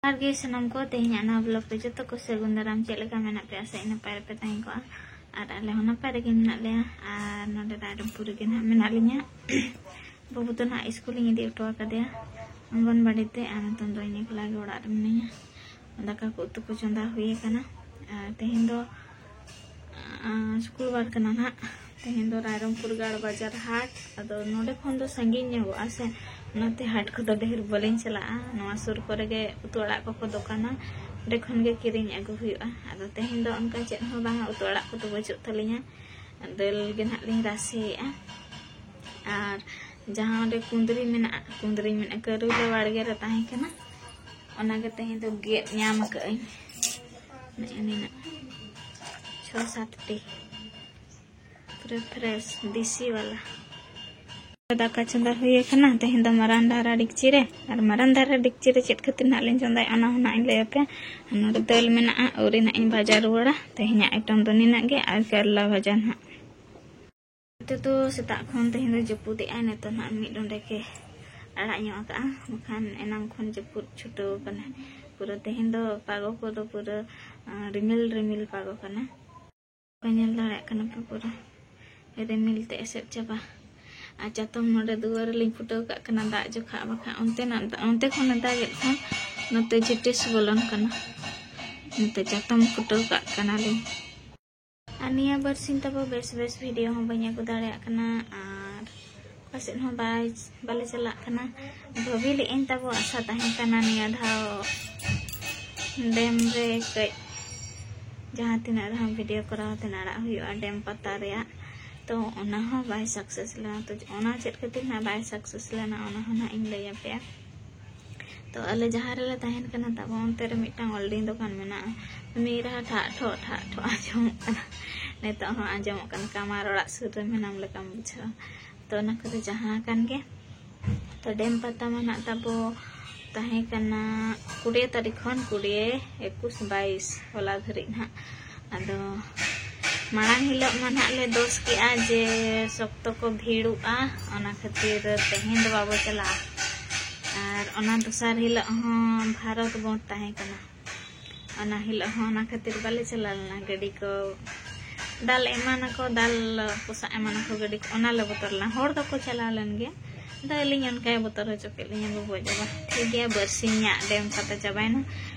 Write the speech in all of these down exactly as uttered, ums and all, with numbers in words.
ᱡᱚᱦᱟᱨ ᱜᱮ ᱥᱟᱱᱟᱢ ᱠᱚ, ᱛᱮᱦᱮᱧᱟᱜ ᱱᱚᱣᱟ vlog ᱨᱮ ᱡᱚᱛᱚ ᱠᱚ ᱥᱟᱹᱜᱩᱱ ᱫᱟᱨᱟᱢ᱾ ᱪᱮᱫ ᱞᱮᱠᱟ ᱢᱮᱱᱟᱜ ᱯᱮᱭᱟ? ᱟᱥᱟᱭᱟᱹᱧ ᱱᱟᱯᱟᱭ ᱨᱮᱯᱮ ᱛᱟᱦᱮᱸ ᱠᱚᱜᱼᱟ᱾ ᱟᱨ ᱟᱞᱮ ᱦᱚᱸ ᱱᱟᱯᱟᱭ ᱨᱮᱜᱮ ᱢᱮᱱᱟᱜ ᱞᱮᱭᱟ᱾ ᱟᱨ ᱱᱚᱰᱮ ᱨᱟᱭᱨᱚᱝᱯᱩᱨ ᱨᱮᱜᱮ ᱱᱟᱦᱟᱜ ᱢᱮᱱᱟᱜ ᱞᱤᱧᱟ᱾ ᱵᱟᱹᱵᱩ ᱫᱚ ᱱᱟᱦᱟᱜ ᱥᱠᱩᱞ ᱤᱧ ᱤᱫᱤ ᱦᱚᱴᱚ ᱟᱠᱟᱫᱮᱭᱟ ᱚᱝᱜᱚᱱᱵᱟᱲᱤ ᱛᱮ, ᱟᱨ ᱱᱤᱛᱚᱝ ᱫᱚ ᱤᱧ ᱮᱠᱞᱟ ᱜᱮ ᱚᱲᱟᱜ ᱨᱮ ᱢᱤᱱᱟᱹᱧᱟ᱾ ᱫᱟᱠᱟ ᱠᱚ ᱩᱛᱩ ᱠᱚ ᱪᱚᱸᱫᱟ ᱦᱩᱭ ᱟᱠᱟᱱᱟ᱾ ᱟᱨ ᱛᱮᱦᱮᱧ ᱫᱚ, ᱟᱸ, ᱥᱩᱠᱨᱵᱟᱨ ᱠᱟᱱᱟ ᱱᱟᱦᱟᱜ᱾ ᱛᱮᱦᱮᱧ ᱫᱚ ᱨᱟᱭᱨᱚᱝᱯᱩᱨ ᱜᱟᱲ ᱵᱟᱡᱟᱨ ᱦᱟᱴ᱾ ᱟᱫᱚ ᱱᱚᱰᱮ ᱠᱷᱚᱱ ᱫᱚ ᱥᱟᱺᱜᱤᱧ ᱧᱚᱜᱚᱜᱼᱟ ᱥᱮ, ᱚᱱᱟᱛᱮ ᱦᱟᱴ ᱠᱚᱫᱚ ᱰᱷᱮᱨ ᱵᱟᱹᱞᱤᱧ ᱪᱟᱞᱟᱜᱼᱟ᱾ ᱱᱚᱣᱟ ᱥᱩᱨ ᱠᱚᱨᱮ ᱜᱮ ᱩᱛᱩ ᱟᱲᱟᱜ ᱠᱚᱠᱚ ᱫᱚᱠᱟᱱᱟ, ᱚᱸᱰᱮ ᱠᱷᱚᱱ ᱜᱮ ᱠᱤᱨᱤᱧ ᱟᱹᱜᱩ ᱦᱩᱭᱩᱜᱼᱟ᱾ ᱟᱫᱚ ᱛᱮᱦᱮᱧ ᱫᱚ ᱚᱱᱠᱟ ᱪᱮᱫ ᱦᱚᱸ ᱵᱟᱝᱟ, ᱩᱛᱩ ᱟᱲᱟᱜ ᱠᱚᱫᱚ ᱵᱟᱹᱪᱩᱜ ᱛᱟᱹᱞᱤᱧᱟ, ᱫᱟᱹᱞ ᱜᱮ ᱱᱟᱦᱟᱜ ᱞᱤᱧ ᱨᱟᱥᱮᱭᱮᱜᱼᱟ᱾ ᱟᱨ ᱡᱟᱦᱟᱸ ᱚᱸᱰᱮ ᱠᱩᱸᱫᱽᱨᱤ ᱢᱮᱱᱟᱜᱼᱟ, ᱠᱩᱸᱫᱽᱨᱤ ᱢᱮᱱᱟᱜᱼᱟ, ᱠᱟᱹᱨᱩᱞᱟ ᱵᱟᱲᱜᱮ ᱨᱮ ᱛᱟᱦᱮᱸ ᱠᱟᱱᱟ, ᱚᱱᱟᱜᱮ ᱛᱮᱦᱮᱧ ᱫᱚ ᱜᱮᱫ ᱧᱟᱢ ᱟᱠᱟᱫᱟᱹᱧ᱾ ᱱᱮᱜᱼᱮ ᱱᱤᱱᱟᱹᱜ ᱪᱷᱚ ᱥᱟᱛ ᱴᱤ, ᱯᱩᱨᱟᱹ fresh ᱫᱮᱥᱤ ᱵᱟᱞᱟ᱾ ᱫᱟᱠᱟ ᱪᱚᱸᱫᱟ ᱦᱩᱭ ᱟᱠᱟᱱᱟ ᱛᱮᱦᱮᱧ ᱫᱚ ᱢᱟᱨᱟᱝ ᱫᱷᱟᱨᱟ ᱰᱮᱠᱪᱤ ᱨᱮ᱾ ᱟᱨ ᱢᱟᱨᱟᱝ ᱫᱷᱟᱨᱟ ᱰᱮᱠᱪᱤ ᱨᱮ ᱪᱮᱫ ᱠᱷᱟᱹᱛᱤᱨ ᱱᱟᱦᱟᱜ ᱞᱤᱧ ᱪᱚᱸᱫᱟᱭᱟ, ᱚᱱᱟ ᱦᱚᱸ ᱱᱟᱦᱟᱜ ᱤᱧ ᱞᱟᱹᱭ ᱟᱯᱮᱭᱟ᱾ ᱟᱨ ᱱᱚᱰᱮ ᱫᱟᱹᱞ ᱢᱮᱱᱟᱜᱼᱟ, ᱟᱹᱣᱨᱤ ᱱᱟᱦᱟᱜ ᱤᱧ ᱵᱷᱟᱡᱟ ᱨᱩᱣᱟᱹᱲᱟ᱾ ᱛᱮᱦᱮᱧᱟᱜ item ᱫᱚ ᱱᱤᱱᱟᱹᱜ ᱜᱮ, ᱟᱨ ᱠᱟᱨᱞᱟ ᱵᱷᱟᱡᱟ ᱱᱟᱦᱟᱜ᱾ ᱱᱚᱛᱮ ᱫᱚ ᱥᱮᱛᱟᱜ ᱠᱷᱚᱱ ᱛᱮᱦᱮᱧ ᱫᱚ ᱡᱟᱹᱯᱩᱫᱮᱜᱼᱟᱭ, ᱱᱤᱛᱚᱜ ᱱᱟᱦᱟᱜ ᱢᱤᱫ ᱰᱚᱸᱰᱮᱠᱮ ᱟᱲᱟᱜ ᱧᱚᱜ ᱟᱠᱟᱜᱼᱟ, ᱵᱟᱠᱷᱟᱱ ᱮᱱᱟᱝ ᱠᱷᱚᱱ ᱡᱟᱹᱯᱩᱫ ᱪᱷᱩᱴᱟᱹᱣ ᱟᱠᱟᱱᱟ᱾ ᱯᱩᱨᱟᱹ ᱛᱮᱦᱮᱧ ᱫᱚ ᱯᱟᱜᱚ ᱠᱚᱫᱚ ᱯᱩᱨᱟᱹ, ᱟᱸ, ᱨᱤᱢᱤᱞ ᱨᱤᱢᱤᱞ ᱯᱟᱜᱚ ᱠᱟᱱᱟ᱾ ᱯᱮ ᱧᱮᱞ ᱫᱟᱲᱮᱭᱟᱜ ᱠᱟᱱᱟ ᱯᱮ, ᱯᱩᱨᱟᱹ ᱨᱤᱢᱤᱞ ᱛᱮ ᱮᱥᱮᱫ ᱪᱟᱵᱟ᱾ ᱟᱨ ᱪᱟᱛᱚᱢ ᱱᱚᱰᱮ ᱫᱩᱣᱟᱹᱨ ᱨᱮᱞᱤᱧ ᱯᱷᱩᱴᱟᱹᱣ ᱠᱟᱜ ᱠᱟᱱᱟ ᱫᱟᱜ ᱡᱚᱠᱷᱟ, ᱵᱟᱠᱷᱟᱱ ᱚᱱᱛᱮᱱᱟᱜ ᱫᱟᱜ, ᱚᱱᱛᱮ ᱠᱷᱚᱱᱮ ᱫᱟᱜᱮᱫ ᱠᱷᱟᱱ ᱱᱚᱛᱮ ᱡᱷᱤᱴᱤᱥ ᱵᱚᱞᱚᱱ ᱠᱟᱱᱟ, ᱱᱚᱛᱮ ᱪᱟᱛᱚᱢ ᱯᱷᱩᱴᱟᱹᱣ ᱠᱟᱜ ᱠᱟᱱᱟᱞᱤᱧ᱾ ᱟᱨ ᱱᱤᱭᱟᱹ ᱵᱟᱨᱥᱤᱧ ᱛᱟᱵᱚ ᱵᱮᱥ ᱵᱮᱥ video ᱦᱚᱸ ᱵᱟᱹᱧ ᱟᱹᱜᱩ ᱫᱟᱲᱮᱭᱟᱜ ᱠᱟᱱᱟ, ᱟᱨ ᱚᱠᱟ ᱥᱮᱫ ᱦᱚᱸ ᱵᱟᱭ, ᱵᱟᱞᱮ ᱪᱟᱞᱟᱜ ᱠᱟᱱᱟ᱾ ᱵᱷᱟᱹᱵᱤ ᱞᱮᱫᱟᱹᱧ ᱛᱟᱵᱚ ᱟᱥᱟ ᱛᱟᱦᱮᱸ ᱠᱟᱱᱟ ᱱᱤᱭᱟᱹ ᱫᱷᱟᱣ ᱰᱮᱢ ᱨᱮ ᱠᱟᱹᱡ ᱡᱟᱦᱟᱸ ᱛᱤᱱᱟᱹᱜ ᱨᱮᱦᱚᱸ video ᱠᱚᱨᱟᱣ ᱠᱟᱛᱮ ᱟᱲᱟᱜ ᱦᱩᱭᱩᱜᱼᱟ ᱰᱮᱢ ᱯᱟᱛᱟ ᱨᱮᱭᱟᱜ, ᱛᱚ ᱚᱱᱟ ᱦᱚᱸ ᱵᱟᱭ success ᱞᱮᱱᱟ᱾ ᱛᱚ ᱚᱱᱟ ᱪᱮᱫ ᱠᱷᱟᱹᱛᱤᱨ ᱱᱟᱜ ᱵᱟᱭ success ᱞᱮᱱᱟ, ᱚᱱᱟ ᱦᱚᱸ ᱱᱟᱜ ᱤᱧ ᱞᱟᱹᱭ ᱟᱯᱮᱭᱟ᱾ ᱛᱚ ᱟᱞᱮ ᱡᱟᱦᱟᱸ ᱨᱮᱞᱮ ᱛᱟᱦᱮᱱ ᱠᱟᱱᱟ ᱛᱟᱵᱚ, ᱚᱱᱛᱮ ᱨᱮ ᱢᱤᱫᱴᱟᱝ welding ᱫᱚᱠᱟᱱ ᱢᱮᱱᱟᱜᱼᱟ᱾ ᱩᱱᱤ ᱨᱟᱦᱟ ᱴᱷᱟᱜ ᱴᱷᱚᱜ ᱴᱷᱟᱜ ᱴᱷᱚᱜ ᱟᱸᱡᱚᱢᱚᱜ ᱠᱟᱱᱟ, ᱱᱤᱛᱚᱜ ᱦᱚᱸ ᱟᱸᱡᱚᱢᱚᱜ ᱠᱟᱱᱟ, ᱠᱟᱢᱟᱨ ᱚᱲᱟᱜ ᱥᱩᱨ ᱨᱮ ᱢᱮᱱᱟᱢ ᱞᱮᱠᱟᱢ ᱵᱩᱡᱷᱟᱹᱣᱟ᱾ ᱛᱚ ᱚᱱᱟ ᱠᱚᱫᱚ ᱡᱟᱦᱟᱸ ᱠᱟᱱ ᱜᱮ, ᱛᱚ ᱰᱮᱢ ᱯᱟᱛᱟ ᱢᱟ ᱱᱟᱜ ᱛᱟᱵᱚ ᱛᱟᱦᱮᱸ ᱠᱟᱱᱟ ᱠᱩᱲᱤ ᱛᱟᱹᱨᱤᱠᱷ ᱠᱷᱚᱱ ᱠᱩᱲᱤ, ᱮᱠᱩᱥ, ᱵᱟᱭᱤᱥ ᱦᱚᱞᱟ ᱫᱷᱟᱹᱨᱤᱡ ᱱᱟᱜ᱾ ᱟᱫᱚ ᱢᱟᱲᱟᱝ ᱦᱤᱞᱳᱜ ᱢᱟ ᱱᱟᱜ ᱞᱮ ᱫᱳᱥ ᱠᱮᱜᱼᱟ ᱡᱮ ᱥᱚᱠᱛᱚ ᱠᱚ ᱵᱷᱤᱲᱚᱜᱼᱟ, ᱚᱱᱟ ᱠᱷᱟᱹᱛᱤᱨ ᱛᱮᱦᱮᱧ ᱫᱚ ᱵᱟᱵᱚ ᱪᱟᱞᱟᱜᱼᱟ᱾ ᱟᱨ ᱚᱱᱟ ᱫᱚᱥᱟᱨ ᱦᱤᱞᱳᱜ ᱦᱚᱸ ᱵᱷᱟᱨᱚᱛ ᱵᱚᱱᱫᱷ ᱛᱟᱦᱮᱸ ᱠᱟᱱᱟ᱾ ᱚᱱᱟ ᱦᱤᱞᱳᱜ ᱦᱚᱸ ᱚᱱᱟ ᱠᱷᱟᱹᱛᱤᱨ ᱵᱟᱞᱮ ᱪᱟᱞᱟᱣ ᱞᱮᱱᱟ᱾ ᱜᱟᱹᱰᱤ ᱠᱚ ᱫᱟᱞ ᱮᱢᱟᱱᱟᱠᱚ, ᱫᱟᱞ ᱯᱚᱥᱟᱜ ᱮᱢᱟᱱᱟᱠᱚ ᱜᱟᱹᱰᱤ ᱠᱚ, ᱚᱱᱟ ᱞᱮ ᱵᱚᱛᱚᱨ ᱞᱮᱱᱟ᱾ ᱦᱚᱲ ᱫᱚᱠᱚ ᱪᱟᱞᱟᱣ ᱞᱮᱱ ᱜᱮᱭᱟ, ᱟᱫᱚ ᱟᱹᱞᱤᱧ ᱚᱱᱠᱟᱭ ᱵᱚᱛᱚᱨ ᱦᱚᱪᱚ ᱠᱮᱫ ᱞᱤᱧᱟ ᱵᱟᱵᱩ ᱟᱡ ᱵᱟᱵᱟ᱾ ᱴᱷᱤᱠ ᱜᱮᱭᱟ, ᱵᱟᱨᱥᱤᱧᱟᱜ ᱰᱮᱢ ᱯᱟᱛᱟ ᱪᱟᱵᱟᱭᱮᱱᱟ᱾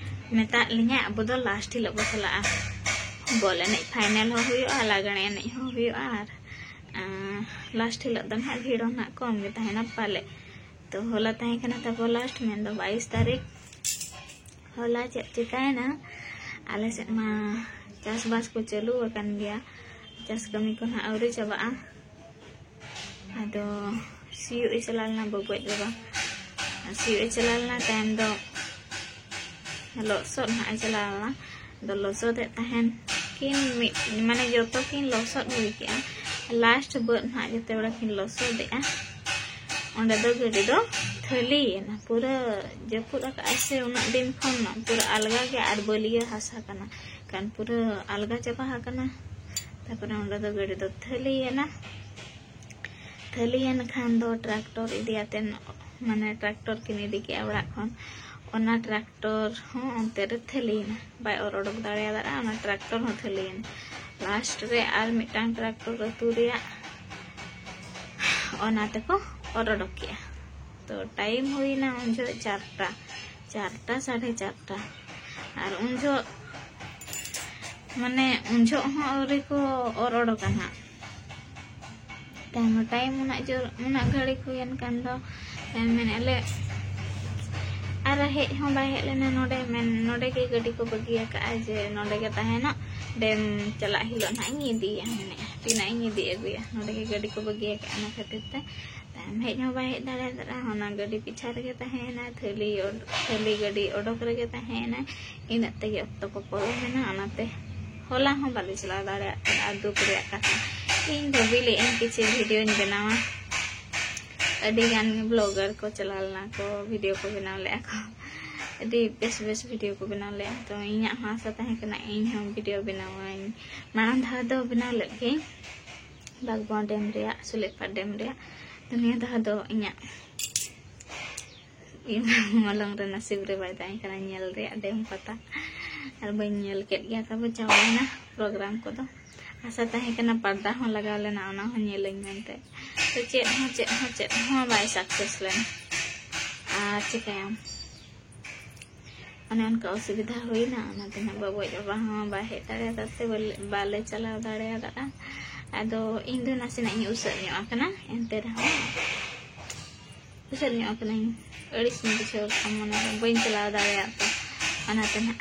ᱢᱮᱛᱟᱜ ᱞᱤᱧᱟ ᱟᱵᱚ ᱫᱚ ᱞᱟᱥᱴ ᱦᱤᱞᱳᱜ ᱵᱚ ᱪᱟᱞᱟᱜᱼᱟ, ᱵᱚᱞ ᱮᱱᱮᱡ ᱯᱷᱟᱭᱱᱮᱞ ᱦᱚᱸ ᱦᱩᱭᱩᱜᱼᱟ, ᱞᱟᱜᱽᱬᱮ ᱮᱱᱮᱡ ᱦᱚᱸ ᱦᱩᱭᱩᱜᱼᱟ, ᱟᱨ ᱞᱟᱥᱴ ᱦᱤᱞᱳᱜ ᱫᱚ ᱱᱟᱦᱟᱜ ᱵᱷᱤᱲ ᱦᱚᱸ ᱱᱟᱦᱟᱜ ᱠᱚᱢ ᱜᱮ ᱛᱟᱦᱮᱱᱟ ᱯᱟᱞᱮ᱾ ᱛᱚ ᱦᱚᱞᱟ ᱛᱟᱦᱮᱸ ᱠᱟᱱᱟ ᱛᱟᱵᱚ ᱞᱟᱥᱴ, ᱢᱮᱱᱫᱚ ᱵᱟᱭᱤᱥ ᱛᱟᱹᱨᱤᱠᱷ᱾ ᱦᱚᱞᱟ ᱪᱮᱫ ᱪᱤᱠᱟᱹᱭᱮᱱᱟ, ᱟᱞᱮ ᱥᱮᱫ ᱢᱟ ᱪᱟᱥᱵᱟᱥ ᱠᱚ ᱪᱟᱹᱞᱩ ᱟᱠᱟᱱ ᱜᱮᱭᱟ, ᱪᱟᱥ ᱠᱟᱹᱢᱤ ᱠᱚ ᱱᱟᱦᱟᱜ ᱟᱹᱣᱨᱤ ᱪᱟᱵᱟᱜᱼᱟ᱾ ᱟᱫᱚ ᱥᱤᱭᱳᱜ ᱮ ᱪᱟᱞᱟᱣ ᱞᱮᱱᱟ ᱵᱟᱹᱵᱩ ᱟᱡ ᱵᱟᱵᱟ᱾ ᱥᱤᱭᱳᱜ ᱮ ᱪᱟᱞᱟᱣ ᱞᱮᱱᱟ, ᱛᱟᱭᱚᱢ ᱫᱚ ᱞᱚᱥᱚᱫ ᱱᱟᱦᱟᱜ ᱮ ᱪᱟᱞᱟᱣ ᱞᱮᱱᱟ᱾ ᱟᱫᱚ ᱞᱚᱥᱚᱫᱮᱫ ᱛᱟᱦᱮᱱ ᱠᱤᱱ ᱢᱤᱫ, ᱢᱟᱱᱮ ᱡᱚᱛᱚ ᱠᱤᱱ ᱞᱚᱥᱚᱫ ᱦᱩᱭ ᱠᱮᱜᱼᱟ᱾ ᱞᱟᱥᱴ ᱵᱟᱹᱫᱽ ᱱᱟᱦᱟᱜ ᱡᱚᱛᱚ ᱦᱚᱲ ᱠᱤᱱ ᱞᱚᱥᱚᱫᱮᱜᱼᱟ᱾ ᱚᱸᱰᱮ ᱫᱚ ᱜᱟᱹᱰᱤ ᱫᱚ ᱛᱷᱟᱹᱞᱤᱭᱮᱱᱟ᱾ ᱯᱩᱨᱟᱹ ᱡᱟᱹᱯᱩᱫ ᱟᱠᱟᱫᱼᱟᱭ ᱥᱮ ᱩᱱᱟᱹᱜ ᱫᱤᱱ ᱠᱷᱚᱱ, ᱯᱩᱨᱟᱹ ᱟᱞᱜᱟ ᱜᱮ ᱟᱨ ᱵᱟᱹᱞᱤᱭᱟᱹ ᱦᱟᱥᱟ ᱠᱟᱱᱟ, ᱠᱷᱟᱱ ᱯᱩᱨᱟᱹ ᱟᱞᱜᱟ ᱪᱟᱵᱟ ᱟᱠᱟᱱᱟ᱾ ᱛᱟᱨᱯᱚᱨᱮ ᱚᱸᱰᱮ ᱫᱚ ᱜᱟᱹᱰᱤ ᱫᱚ ᱛᱷᱟᱹᱞᱤᱭᱮᱱᱟ᱾ ᱛᱷᱟᱹᱞᱤᱭᱮᱱ ᱠᱷᱟᱱ ᱫᱚ ᱴᱨᱟᱠᱴᱚᱨ ᱤᱫᱤ ᱟᱛᱮᱱ, ᱢᱟᱱᱮ ᱴᱨᱟᱠᱴᱚᱨ ᱠᱤᱱ ᱤᱫᱤ ᱠᱮᱜᱼᱟ ᱚᱲᱟᱜ ᱠᱷᱚᱱ, ᱚᱱᱟ ᱴᱨᱟᱠᱴᱚᱨ ᱦᱚᱸ ᱚᱱᱛᱮ ᱨᱮ ᱛᱷᱟᱹᱞᱤᱭᱮᱱᱟ, ᱵᱟᱭ ᱚᱨ ᱚᱰᱚᱠ ᱫᱟᱲᱮᱭᱟᱫᱟ, ᱚᱱᱟ ᱴᱨᱟᱠᱴᱚᱨ ᱦᱚᱸ ᱛᱷᱟᱹᱞᱤᱭᱮᱱᱟ᱾ ᱞᱟᱥᱴ ᱨᱮ ᱟᱨ ᱢᱤᱫᱴᱟᱝ ᱴᱨᱟᱠᱴᱚᱨ ᱟᱹᱛᱩ ᱨᱮᱭᱟᱜ, ᱚᱱᱟ ᱛᱮᱠᱚ ᱚᱨ ᱚᱰᱚᱠ ᱠᱮᱜᱼᱟ᱾ ᱛᱚ ᱴᱟᱭᱤᱢ ᱦᱩᱭᱱᱟ ᱩᱱ ᱡᱚᱦᱚᱜ ᱪᱟᱨᱴᱟ, ᱪᱟᱨᱴᱟ, ᱥᱟᱲᱮ ᱪᱟᱨᱴᱟ᱾ ᱟᱨ ᱩᱱ ᱡᱚᱦᱚᱜ, ᱢᱟᱱᱮ ᱩᱱ ᱡᱚᱦᱚᱜ ᱦᱚᱸ ᱟᱹᱣᱨᱤ ᱠᱚ ᱚᱨ ᱚᱰᱚᱠᱟ ᱱᱟᱦᱟᱜ᱾ ᱛᱟᱭᱚᱢ ᱴᱟᱭᱤᱢ ᱩᱱᱟᱹᱜ ᱡᱳᱨ, ᱩᱱᱟᱹᱜ ᱜᱷᱟᱹᱲᱤᱠ ᱦᱩᱭᱮᱱ ᱠᱷᱟᱱ ᱫᱚ, ᱮ, ᱢᱮᱱᱮᱫ ᱞᱮ, ᱟᱨ ᱦᱮᱡ ᱦᱚᱸ ᱵᱟᱭ ᱦᱮᱡ ᱞᱮᱱᱟ ᱱᱚᱰᱮ, ᱢᱮᱱ, ᱱᱚᱰᱮ ᱜᱮ ᱜᱟᱹᱰᱤ ᱠᱚ ᱵᱟᱹᱜᱤ ᱟᱠᱟᱫᱼᱟ, ᱡᱮ ᱱᱚᱰᱮ ᱜᱮ ᱛᱟᱦᱮᱱᱚᱜ, ᱰᱮᱢ ᱪᱟᱞᱟᱜ ᱦᱤᱞᱳᱜ ᱱᱟᱦᱟᱜ ᱤᱧ ᱤᱫᱤᱭᱟ, ᱢᱮᱱᱮᱫᱼᱟ, ᱛᱤᱱᱟᱹᱜ ᱤᱧ ᱤᱫᱤ ᱟᱹᱜᱩᱭᱟ, ᱱᱚᱰᱮ ᱜᱮ ᱜᱟᱹᱰᱤ ᱠᱚ ᱵᱟᱹᱜᱤ ᱟᱠᱟᱫᱼᱟ, ᱚᱱᱟ ᱠᱷᱟᱹᱛᱤᱨ ᱛᱮ ᱛᱟᱭᱚᱢ ᱦᱮᱡ ᱦᱚᱸ ᱵᱟᱭ ᱦᱮᱡ ᱫᱟᱲᱮᱭᱟᱫᱟ, ᱚᱱᱟ ᱜᱟᱹᱰᱤ ᱯᱤᱪᱷᱟ ᱨᱮᱜᱮ ᱛᱟᱦᱮᱸᱭᱮᱱᱟᱭ, ᱛᱷᱟᱹᱞᱤ ᱚᱰ-, ᱛᱷᱟᱹᱞᱤ ᱜᱟᱹᱰᱤ ᱚᱰᱚᱠ ᱨᱮᱜᱮ ᱛᱟᱦᱮᱸᱭᱮᱱᱟᱭ᱾ ᱤᱱᱟᱹᱜ ᱛᱮᱜᱮ ᱚᱠᱛᱚ ᱠᱚ ᱯᱚᱞᱚᱢ ᱮᱱᱟ, ᱚᱱᱟᱛᱮ ᱦᱚᱞᱟ ᱦᱚᱸ ᱵᱟᱞᱮ ᱪᱟᱞᱟᱣ ᱫᱟᱲᱮᱭᱟᱜ ᱠᱟᱱᱟ᱾ ᱟᱨ ᱫᱩᱠ ᱨᱮᱭᱟᱜ ᱠᱟᱛᱷᱟ, ᱤᱧ ᱵᱷᱟᱹᱵᱤ ᱞᱮᱫ ᱟᱹᱧ ᱠᱤᱪᱷᱩ ᱵᱷᱤᱰᱤᱭᱳᱧ ᱵᱮᱱᱟᱣᱟ, ᱟᱹᱰᱤ ᱜᱟᱱ ᱵᱞᱚᱜᱟᱨ ᱠᱚ ᱪᱟᱞᱟᱣ ᱞᱮᱱᱟ ᱠᱚ, ᱵᱷᱤᱰᱤᱭᱳ ᱠᱚ ᱵᱮᱱᱟᱣ ᱞᱮᱫᱼᱟ ᱠᱚ, ᱟᱹᱰᱤ ᱵᱮᱥ ᱵᱮᱥ ᱵᱷᱤᱰᱤᱭᱳ ᱠᱚ ᱵᱮᱱᱟᱣ ᱞᱮᱫᱼᱟ᱾ ᱛᱚ ᱤᱧᱟᱹᱜ ᱦᱚᱸ ᱟᱥᱟ ᱛᱟᱦᱮᱸ ᱠᱟᱱᱟ ᱤᱧ ᱦᱚᱸ ᱵᱷᱤᱰᱤᱭᱳ ᱵᱮᱱᱟᱣᱟᱹᱧ᱾ ᱢᱟᱲᱟᱝ ᱫᱷᱟᱣ ᱫᱚ ᱵᱮᱱᱟᱣ ᱞᱮᱫ ᱜᱤᱭᱟᱹᱧ ᱵᱟᱜᱽᱵᱚᱱ ᱰᱮᱢ ᱨᱮᱭᱟᱜ, ᱥᱩᱞᱮᱯᱟᱲ ᱰᱮᱢ ᱨᱮᱭᱟᱜ᱾ ᱛᱚ ᱱᱤᱭᱟᱹ ᱫᱷᱟᱣ ᱫᱚ ᱤᱧᱟᱹᱜ ᱤᱧ ᱢᱚᱞᱚᱝ ᱨᱮ ᱱᱟᱥᱤᱵ ᱨᱮ ᱵᱟᱭ ᱛᱟᱦᱮᱸ ᱠᱟᱱᱟ ᱧᱮᱞ ᱨᱮᱭᱟᱜ ᱰᱮᱢ ᱯᱟᱛᱟ, ᱟᱨ ᱵᱟᱹᱧ ᱧᱮᱞ ᱠᱮᱫ ᱜᱮᱭᱟ᱾ ᱛᱟᱵᱚ ᱪᱟᱵᱟᱭᱮᱱᱟ ᱯᱨᱳᱜᱨᱟᱢ ᱠᱚᱫᱚ᱾ ᱟᱥᱟ ᱛᱟᱦᱮᱸ ᱠᱟᱱᱟ ᱯᱟᱨᱫᱟ ᱦᱚᱸ ᱞᱟᱜᱟᱣ ᱞᱮᱱᱟ, ᱚᱱᱟ ᱦᱚᱸ ᱧᱮᱞᱟᱹᱧ ᱢᱮᱱᱛᱮ᱾ ᱛᱚ ᱪᱮᱫ ᱦᱚᱸ ᱪᱮᱫ ᱦᱚᱸ ᱪᱮᱫ ᱦᱚᱸ ᱵᱟᱭ ᱥᱟᱠᱥᱮᱥ ᱞᱮᱱᱟ᱾ ᱟᱨ ᱪᱤᱠᱟᱹᱭᱟᱢ, ᱚᱱᱮ ᱚᱱᱠᱟ ᱚᱥᱩᱵᱤᱫᱷᱟ ᱦᱩᱭᱱᱟ᱾ ᱚᱱᱟᱛᱮ ᱱᱟᱜ ᱵᱟᱵᱟ ᱟᱡ ᱵᱟᱵᱟ ᱦᱚᱸ ᱵᱟᱭ ᱦᱮᱡ ᱫᱟᱲᱮᱭᱟᱫᱟ ᱛᱮ ᱵᱟᱞᱮ, ᱵᱟᱞᱮ ᱪᱟᱞᱟᱣ ᱫᱟᱲᱮᱭᱟᱫᱟ᱾ ᱟᱫᱚ ᱤᱧ ᱫᱚ ᱱᱟᱥᱮᱱᱟᱜ ᱤᱧ ᱩᱥᱟᱹᱫ ᱧᱚᱜ ᱟᱠᱟᱱᱟ, ᱮᱱᱛᱮ ᱨᱮᱦᱚᱸ ᱩᱥᱟᱹᱫ ᱧᱚᱜ ᱟᱠᱟᱱᱟᱹᱧ, ᱟᱹᱲᱤᱥ ᱤᱧ ᱵᱩᱡᱷᱟᱹᱣ ᱠᱮᱫᱟ, ᱢᱚᱱᱮ ᱦᱚᱸ ᱵᱟᱹᱧ ᱪᱟᱞᱟᱣ ᱫᱟᱲᱮᱭᱟᱜ ᱛᱮ᱾ ᱚᱱᱟᱛᱮ ᱱᱟᱜ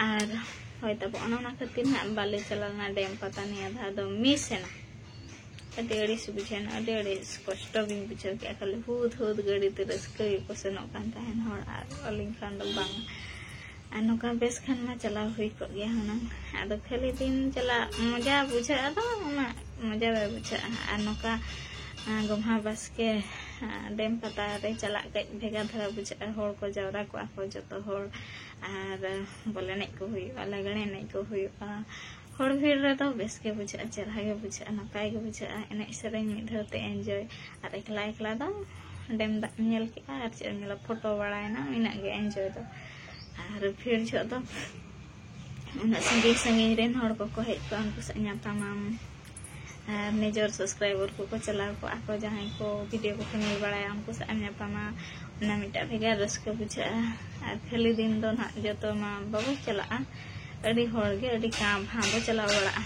ᱟᱨ ᱦᱳᱭ ᱛᱟᱵᱚ ᱚᱱᱮ ᱚᱱᱟ ᱠᱷᱟᱹᱛᱤᱨ ᱱᱟᱜ ᱵᱟᱞᱮ ᱪᱟᱞᱟᱣ ᱞᱮᱱᱟ ᱰᱮᱢ ᱯᱟᱛᱟ ᱱᱤᱭᱟᱹ ᱫᱷᱟᱣ ᱫᱚ ᱢᱤᱥ ᱮᱱᱟ᱾ ᱟᱹᱰᱤ ᱟᱹᱲᱤᱥ ᱵᱩᱡᱷᱟᱹᱣ ᱮᱱᱟ, ᱟᱹᱰᱤ ᱟᱹᱲᱤᱥ ᱠᱚᱥᱴᱚ ᱜᱤᱧ ᱵᱩᱡᱷᱟᱹᱣ ᱠᱮᱫᱼᱟ᱾ ᱠᱷᱟᱹᱞᱤ ᱦᱩᱫ ᱦᱩᱫ ᱜᱟᱹᱰᱤ ᱛᱮ ᱨᱟᱹᱥᱠᱟᱹ ᱜᱮᱠᱚ ᱥᱮᱱᱚᱜ ᱠᱟᱱ ᱛᱟᱦᱮᱱ ᱦᱚᱲ, ᱟᱨ ᱟᱹᱞᱤᱧ ᱠᱷᱟᱱ ᱫᱚ ᱵᱟᱝ᱾ ᱟᱨ ᱱᱚᱝᱠᱟ ᱵᱮᱥ ᱠᱷᱟᱱ ᱢᱟ ᱪᱟᱞᱟᱣ ᱦᱩᱭ ᱠᱚᱜ ᱜᱮᱭᱟ ᱦᱩᱱᱟᱹᱝ᱾ ᱟᱫᱚ ᱠᱷᱟᱹᱞᱤ ᱫᱤᱱ ᱪᱟᱞᱟᱜ ᱢᱚᱡᱟ ᱵᱩᱡᱷᱟᱹᱜᱼᱟ, ᱟᱫᱚ ᱩᱱᱟᱹᱜ ᱢᱚᱡᱟ ᱵᱟᱭ ᱵᱩᱡᱷᱟᱹᱜᱼᱟ᱾ ᱟᱨ ᱱᱚᱝᱠᱟ, ᱟᱸ, ᱜᱚᱢᱦᱟ ᱵᱟᱥᱠᱮ, ᱟᱸ, ᱰᱮᱢ ᱯᱟᱛᱟ ᱨᱮ ᱪᱟᱞᱟᱜ ᱠᱟᱹᱡ ᱵᱷᱮᱜᱟᱨ ᱫᱷᱟᱨᱟ ᱵᱩᱡᱷᱟᱹᱜᱼᱟ᱾ ᱦᱚᱲ ᱠᱚ ᱡᱟᱣᱨᱟ ᱠᱚᱜᱼᱟ ᱠᱚ ᱡᱚᱛᱚ ᱦᱚᱲ, ᱟᱨ ᱵᱚᱞ ᱮᱱᱮᱡ ᱠᱚ ᱦᱩᱭᱩᱜᱼᱟ, ᱞᱟᱜᱽᱬᱮ ᱮᱱᱮᱡ ᱠᱚ ᱦᱩᱭᱩᱜᱼᱟ᱾ ᱦᱚᱲ ᱵᱷᱤᱲ ᱨᱮᱫᱚ ᱵᱮᱥ ᱜᱮ ᱵᱩᱡᱷᱟᱹᱜᱼᱟ, ᱪᱮᱦᱨᱟ ᱜᱮ ᱵᱩᱡᱷᱟᱹᱜᱼᱟ, ᱱᱟᱯᱟᱭ ᱜᱮ ᱵᱩᱡᱷᱟᱹᱜᱼᱟ, ᱮᱱᱮᱡ ᱥᱮᱨᱮᱧ ᱢᱤᱫ ᱫᱷᱟᱣ ᱛᱮ ᱮᱱᱡᱚᱭ᱾ ᱟᱨ ᱮᱠᱞᱟ ᱮᱠᱞᱟ ᱫᱚ ᱰᱮᱢ ᱫᱟᱜ ᱮᱢ ᱧᱮᱞ ᱠᱮᱜᱼᱟ ᱟᱨ ᱪᱮᱫ ᱮᱢ ᱧᱮᱞᱟ, ᱯᱷᱳᱴᱳ ᱵᱟᱲᱟᱭᱮᱱᱟ, ᱤᱱᱟᱹᱜ ᱜᱮ ᱮᱱᱡᱚᱭ ᱫᱚ᱾ ᱟᱨ ᱵᱷᱤᱲ ᱡᱚᱦᱚᱜ ᱫᱚ ᱩᱱᱟᱹᱜ ᱥᱟᱺᱜᱤᱧ ᱥᱟᱺᱜᱤᱧ ᱨᱮᱱ ᱦᱚᱲ ᱠᱚᱠᱚ ᱦᱮᱡ ᱠᱚᱜᱼᱟ, ᱩᱱᱠᱩ ᱥᱟᱶ ᱧᱟᱯᱟᱢᱟᱢ᱾ ᱟᱨ ᱱᱤᱡᱮᱨ ᱥᱟᱵᱥᱠᱨᱟᱭᱵᱟᱨ ᱠᱚᱠᱚ ᱪᱟᱞᱟᱣ ᱠᱚᱜᱼᱟ ᱠᱚ, ᱡᱟᱦᱟᱸᱭ ᱠᱚ ᱵᱷᱤᱰᱤᱭᱳ ᱠᱚᱠᱚ ᱧᱮᱞ ᱵᱟᱲᱟᱭᱟ, ᱩᱱᱠᱩ ᱥᱟᱶ ᱮᱢ ᱧᱟᱯᱟᱢᱟ, ᱚᱱᱟ ᱢᱤᱫᱴᱟᱝ ᱵᱷᱮᱜᱟᱨ ᱨᱟᱹᱥᱠᱟᱹ ᱵᱩᱡᱷᱟᱹᱜᱼᱟ᱾ ᱟᱨ ᱠᱷᱟᱹᱞᱤ ᱫᱤᱱ ᱫᱚ ᱱᱟᱦᱟᱜ ᱡᱚᱛᱚ ᱢᱟ ᱵᱟᱵᱚ ᱪᱟᱞᱟᱜᱼᱟ, ᱟᱹᱰᱤ ᱦᱚᱲ ᱜᱮ ᱟᱹᱰᱤ ᱠᱟᱸ ᱵᱷᱟᱸ ᱵᱚ ᱪᱟᱞᱟᱣ ᱵᱟᱲᱟᱜᱼᱟ᱾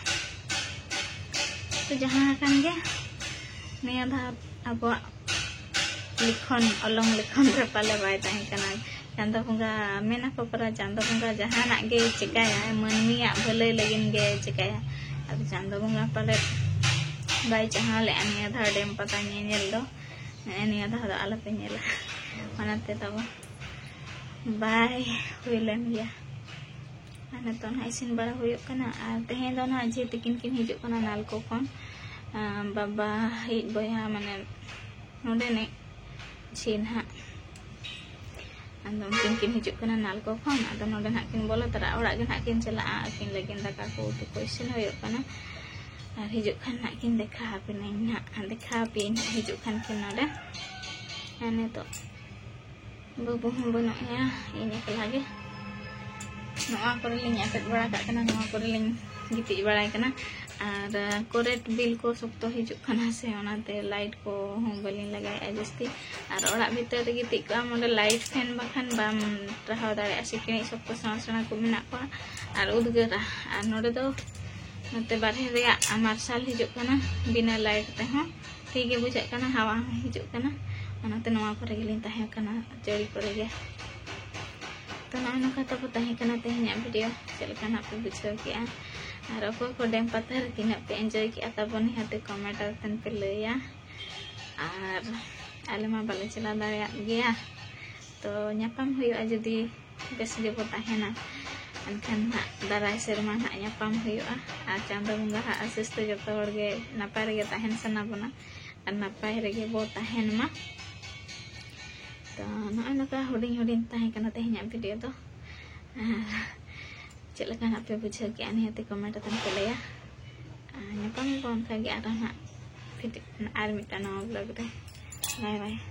ᱛᱚ ᱡᱟᱦᱟᱸ ᱟᱠᱟᱱ ᱜᱮ, ᱱᱤᱭᱟᱹ ᱫᱷᱟᱣ ᱟᱵᱚᱣᱟᱜ ᱞᱤᱠᱷᱚᱱ, ᱚᱞᱚᱝ ᱞᱤᱠᱷᱚᱱ ᱨᱮ ᱯᱟᱞᱮ ᱵᱟᱭ ᱛᱟᱦᱮᱸ ᱠᱟᱱᱟ᱾ ᱪᱟᱸᱫᱚ ᱵᱚᱸᱜᱟ ᱢᱮᱱᱟᱠᱚ ᱯᱟᱨᱟ, ᱪᱟᱸᱫᱚ ᱵᱚᱸᱜᱟ ᱡᱟᱦᱟᱱᱟᱜ ᱜᱮ ᱪᱮᱠᱟᱭᱟ, ᱢᱟᱹᱱᱢᱤᱭᱟᱜ ᱵᱷᱟᱹᱞᱟᱹᱭ ᱞᱟᱹᱜᱤᱫ ᱜᱮ ᱪᱮᱠᱟᱭᱟ᱾ ᱟᱫᱚ ᱪᱟᱸᱫᱚ ᱵᱚᱸᱜᱟ ᱯᱟᱞᱮ ᱵᱟᱭ ᱪᱟᱦᱟᱣ ᱞᱮᱫᱼᱟ ᱱᱤᱭᱟᱹ ᱫᱷᱟᱣ ᱰᱮᱢ ᱯᱟᱛᱟ ᱧᱮᱧᱮᱞ ᱫᱚ᱾ ᱱᱮᱜᱼᱮ ᱱᱤᱭᱟᱹ ᱫᱷᱟᱣ ᱫᱚ ᱟᱞᱚᱯᱮ ᱧᱮᱞᱟ, ᱚᱱᱟᱛᱮ ᱛᱟᱵᱚ ᱵᱟᱭ ᱦᱩᱭ ᱞᱮᱱ ᱜᱮᱭᱟ᱾ ᱟᱨ ᱱᱤᱛᱚᱜ ᱱᱟᱦᱟᱜ ᱤᱥᱤᱱ ᱵᱟᱲᱟ ᱦᱩᱭᱩᱜ ᱠᱟᱱᱟ᱾ ᱟᱨ ᱛᱮᱦᱮᱧ ᱫᱚ ᱱᱟᱦᱟᱜ ᱡᱷᱤ ᱛᱤᱠᱤᱱ ᱠᱤᱱ ᱦᱤᱡᱩᱜ ᱠᱟᱱᱟ ᱱᱟᱞᱠᱳ ᱠᱷᱚᱱ᱾ ᱟᱸ, ᱵᱟᱵᱟ ᱤᱡ ᱵᱚᱭᱦᱟ, ᱢᱟᱱᱮ ᱱᱚᱰᱮᱱᱤᱡ ᱡᱷᱤ ᱱᱟᱦᱟᱜ᱾ ᱟᱫᱚ ᱩᱱᱠᱤᱱ ᱠᱤᱱ ᱦᱤᱡᱩᱜ ᱠᱟᱱᱟ ᱱᱟᱞᱠᱳ ᱠᱷᱚᱱ᱾ ᱟᱫᱚ ᱱᱚᱰᱮ ᱱᱟᱦᱟᱜ ᱠᱤᱱ ᱵᱚᱞᱚ ᱛᱚᱨᱟᱜᱼᱟ, ᱚᱲᱟᱜ ᱜᱮ ᱱᱟᱦᱟᱜ ᱠᱤᱱ ᱪᱟᱞᱟᱜᱼᱟ᱾ ᱟᱹᱠᱤᱱ ᱞᱟᱹᱜᱤᱫ ᱫᱟᱠᱟ ᱠᱚ ᱩᱛᱩ ᱠᱚ ᱤᱥᱤᱱ ᱦᱩᱭᱩᱜ ᱠᱟᱱᱟ᱾ ᱟᱨ ᱦᱤᱡᱩᱜ ᱠᱷᱟᱱ ᱱᱟᱦᱟᱜ ᱠᱤᱱ ᱫᱮᱠᱷᱟ ᱟᱯᱮᱱᱟᱹᱧ ᱱᱟᱦᱟᱜ, ᱫᱮᱠᱷᱟ ᱟᱯᱮᱭᱟᱹᱧ ᱱᱟᱦᱟᱜ ᱦᱤᱡᱩᱜ ᱠᱷᱟᱱ ᱠᱤᱱ ᱱᱚᱰᱮ᱾ ᱦᱮᱸ, ᱱᱤᱛᱚᱜ ᱵᱟᱹᱵᱩ ᱦᱚᱸ ᱵᱟᱹᱱᱩᱜ ᱮᱭᱟ, ᱤᱧ ᱮᱠᱞᱟ ᱜᱮ᱾ ᱱᱚᱣᱟ ᱠᱚᱨᱮ ᱞᱤᱧ ᱟᱴᱮᱫ ᱵᱟᱲᱟ ᱠᱟᱜ ᱠᱟᱱᱟ, ᱱᱚᱣᱟ ᱠᱚᱨᱮ ᱞᱤᱧ ᱜᱤᱛᱤᱡ ᱵᱟᱲᱟᱭ ᱠᱟᱱᱟ᱾ ᱟᱨ current bill ᱠᱚ ᱥᱚᱠᱛᱚ ᱦᱤᱡᱩᱜ ᱠᱟᱱᱟ ᱥᱮ, ᱚᱱᱟᱛᱮ light ᱠᱚ ᱦᱚᱸ ᱵᱟᱹᱞᱤᱧ ᱞᱟᱜᱟᱣᱮᱫᱼᱟ ᱡᱟᱹᱥᱛᱤ᱾ ᱟᱨ ᱚᱲᱟᱜ ᱵᱷᱤᱛᱟᱹᱨ ᱨᱮ ᱜᱤᱛᱤᱡ ᱠᱚᱜᱼᱟᱢ, ᱚᱸᱰᱮ light fan ᱵᱟᱠᱷᱟᱱ ᱵᱟᱢ ᱴᱟᱨᱦᱟᱣ ᱫᱟᱲᱮᱭᱟᱜᱼᱟ᱾ ᱥᱤᱠᱲᱤᱡ ᱥᱚᱠᱛᱚ ᱥᱮᱬᱟ ᱥᱮᱬᱟ ᱠᱚ ᱢᱮᱱᱟᱜ ᱠᱚᱣᱟ ᱟᱨ ᱩᱫᱽᱜᱟᱹᱨᱟ᱾ ᱟᱨ ᱱᱚᱰᱮ ᱫᱚ ᱱᱚᱛᱮ ᱵᱟᱨᱦᱮ ᱨᱮᱭᱟᱜ marshal ᱦᱤᱡᱩᱜ ᱠᱟᱱᱟ, ᱵᱤᱱᱟᱹ light ᱛᱮᱦᱚᱸ ᱴᱷᱤᱠ ᱜᱮ ᱵᱩᱡᱷᱟᱹᱜ ᱠᱟᱱᱟ, ᱦᱟᱣᱟ ᱦᱚᱸ ᱦᱤᱡᱩᱜ ᱠᱟᱱᱟ᱾ ᱚᱱᱟᱛᱮ ᱱᱚᱣᱟ ᱠᱚᱨᱮ ᱜᱮᱞᱤᱧ ᱛᱟᱦᱮᱸ ᱠᱟᱱᱟ, ᱪᱟᱹᱲᱤ ᱠᱚᱨᱮ ᱜᱮ᱾ ᱛᱚ, ᱱᱚᱜᱼᱚᱭ ᱱᱚᱝᱠᱟ ᱛᱟᱵᱚ ᱛᱟᱦᱮᱸ ᱠᱟᱱᱟ ᱛᱮᱦᱮᱧᱟᱜ video᱾ ᱪᱮᱫ ᱞᱮᱠᱟ ᱱᱟᱜ ᱯᱮ ᱵᱩᱡᱷᱟᱹᱣ ᱠᱮᱜᱼᱟ? ᱟᱨ ᱚᱠᱚᱭ ᱠᱚ ᱰᱮᱢ ᱯᱟᱛᱟ ᱨᱮ ᱛᱤᱱᱟᱹᱜ ᱯᱮ enjoy ᱠᱮᱜᱼᱟ ᱛᱟᱵᱚ, ᱱᱤᱦᱟᱹᱛ comment ᱟᱛᱮᱱ ᱯᱮ ᱞᱟᱹᱭᱟ᱾ ᱟᱨ ᱟᱞᱮ ᱢᱟ ᱵᱟᱞᱮ ᱪᱟᱞᱟᱣ ᱫᱟᱲᱮᱭᱟᱜ ᱜᱮᱭᱟ᱾ ᱛᱚ, ᱧᱟᱯᱟᱢ ᱦᱩᱭᱩᱜᱼᱟ ᱡᱩᱫᱤ ᱵᱮᱥ ᱜᱮᱵᱚ ᱛᱟᱦᱮᱱᱟ᱾ ᱮᱱᱠᱷᱟᱱ ᱦᱟᱸᱜ ᱫᱟᱨᱟᱭ ᱥᱮᱨᱢᱟ ᱦᱟᱸᱜ ᱧᱟᱯᱟᱢ ᱦᱩᱭᱩᱜᱼᱟ᱾ ᱟᱨ ᱪᱟᱸᱫᱳ ᱵᱚᱸᱜᱟ ᱦᱟᱸᱜ ᱟᱥᱤᱥ ᱛᱮ ᱡᱚᱛᱚ ᱦᱚᱲ ᱜᱮ ᱱᱟᱯᱟᱭ ᱨᱮᱜᱮ ᱛᱟᱦᱮᱱ ᱥᱟᱱᱟ ᱵᱚᱱᱟ ᱟᱨ ᱱᱟᱯᱟᱭ ᱨᱮᱜᱮ ᱵᱚ ᱛᱟᱦᱮᱱ ᱢᱟ᱾ ᱛᱚ, ᱱᱚᱜᱼᱚᱭ ᱱᱚᱝᱠᱟ ᱦᱩᱰᱤᱧ ᱦᱩᱰᱤᱧ ᱛᱟᱦᱮᱸ ᱠᱟᱱᱟ ᱛᱮᱦᱮᱧᱟᱜ video ᱫᱚ᱾ ᱟᱨ ᱪᱮᱫ ᱞᱮᱠᱟ ᱱᱟᱜ ᱯᱮ ᱵᱩᱡᱷᱟᱹᱣ ᱠᱮᱜᱼᱟ, ᱱᱤᱦᱟᱹᱛ comment ᱟᱛᱮᱱ ᱯᱮ ᱞᱟᱹᱭᱟ᱾ ᱟᱨ ᱧᱟᱯᱟᱢ ᱟᱵᱚ ᱚᱱᱠᱟ ᱜᱮ ᱟᱨᱦᱚᱸ ᱦᱟᱸᱜ ᱯᱷᱤᱨ ᱟᱨ ᱢᱤᱫᱴᱟᱝ ᱱᱟᱣᱟ vlog ᱨᱮ᱾ Bye bye᱾